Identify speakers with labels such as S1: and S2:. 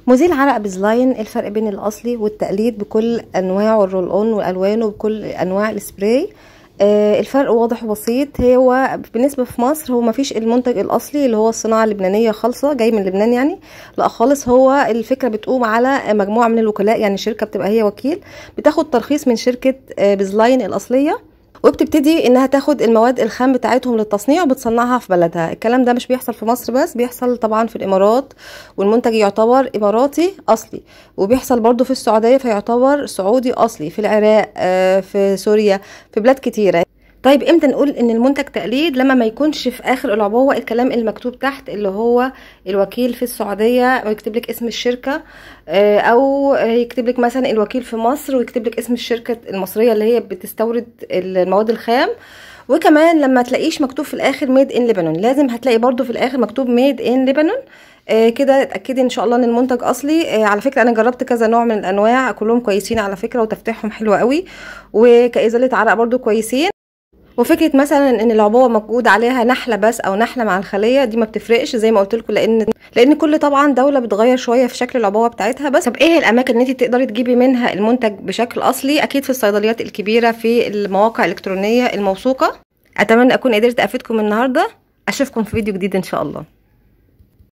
S1: مزيل عرق بزلاين، الفرق بين الاصلي والتقليد بكل انواعه، ال roll on والوانه بكل انواع السبراي. الفرق واضح وبسيط. هو بالنسبة في مصر هو ما فيش المنتج الاصلي اللي هو الصناعة اللبنانية خالصة جاي من لبنان يعني، لا خالص. هو الفكرة بتقوم على مجموعة من الوكلاء، يعني شركة بتبقى هي وكيل بتاخد ترخيص من شركة بزلاين الاصلية، وبتبتدي انها تاخد المواد الخام بتاعتهم للتصنيع وبتصنعها في بلدها. الكلام ده مش بيحصل في مصر بس، بيحصل طبعا في الامارات، والمنتج يعتبر اماراتي اصلي، وبيحصل برضو في السعودية فيعتبر سعودي اصلي، في العراق، في سوريا، في بلاد كتيرة. طيب امتى نقول ان المنتج تقليد؟ لما ما يكونش في اخر العبوه الكلام المكتوب تحت اللي هو الوكيل في السعودية ويكتب لك اسم الشركة، او يكتب لك مثلا الوكيل في مصر ويكتب لك اسم الشركة المصرية اللي هي بتستورد المواد الخام. وكمان لما تلاقيش مكتوب في الاخر made in Lebanon، لازم هتلاقي برضو في الاخر مكتوب made in Lebanon. كده اتاكدي ان شاء الله ان المنتج اصلي. على فكرة انا جربت كذا نوع من الانواع، كلهم كويسين على فكرة، وتفتيحهم حلو قوي، وكازاله عرق برضو كويسين. وفكره مثلا ان العبوه موجود عليها نحله بس او نحله مع الخلية، دي ما بتفرقش زي ما قلت لكم، لان كل طبعا دولة بتغير شوية في شكل العبوه بتاعتها. بس طب ايه الاماكن اللي انت تقدري تجيبي منها المنتج بشكل اصلي؟ اكيد في الصيدليات الكبيرة، في المواقع الالكترونية الموثوقة. اتمنى اكون قدرت افيدكم النهارده، اشوفكم في فيديو جديد ان شاء الله.